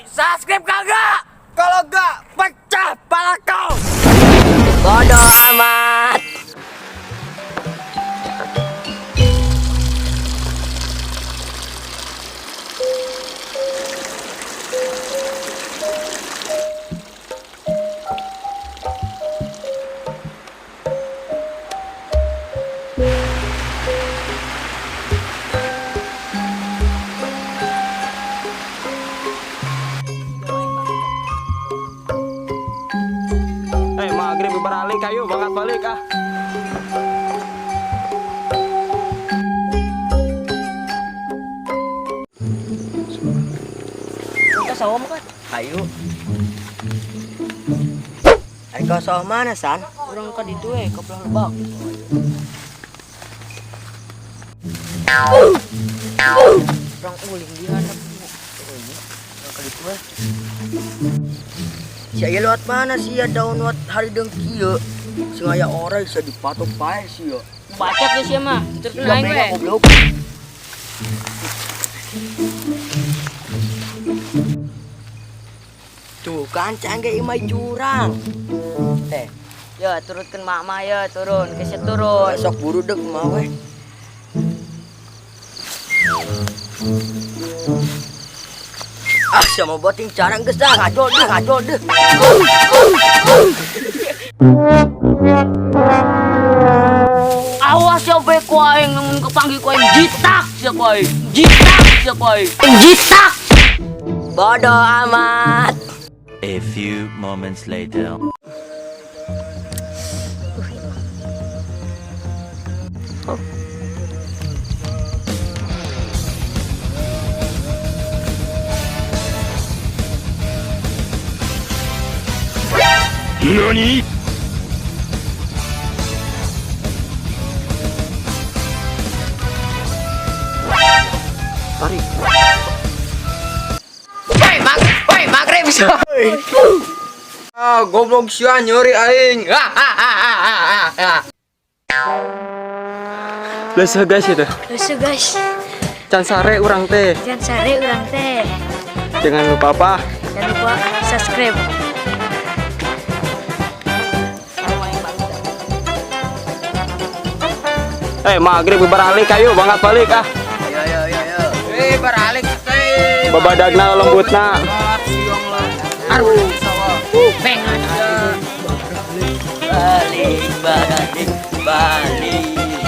Woi, subscribe kagak? Kalau enggak, pecah pala kau. Bodoh amat. Eh, maghrib beralik, ayo banget balik ah. Kita sawah kan? Ayo. Ayo ke sawah mana, San? Urang ka ditu we, ka belah lebak. Urang uling di handap. Urang ka ditu we. Si aya lewat mana sih ya daun wat hari dengki ya? Sing aya orai sia dipatok pae sia. Bacot geus sia mah, terus aing we. Goblok. Tuh kan canggih imai curang. Teh. Ya, turutkeun mak mah ya, turun, geus turun. Sok buru dek mah weh. Ah, sama boting carang geus dah ngajol deh, ngajol deh. Awas ya be ku aing lamun kepanggih ku aing jitak sia ku aing. Jitak sia ku aing. Jitak. Bodoh amat. A few moments later. Nani? Tarik. Woi, mag, woi, maghrib. Ah, goblok sia nyeri aing. Leuseut guys itu. Lucu guys, Can sare urang teh. jangan sare urang teh. Jangan lupa apa? Jangan lupa subscribe. Eh, maghrib beralik ayo banget balik ah. Ayo, ayo, ayo, ayo. Eh, baralik teh. Babadagna lembutna. Aduh. Balik, balik, balik.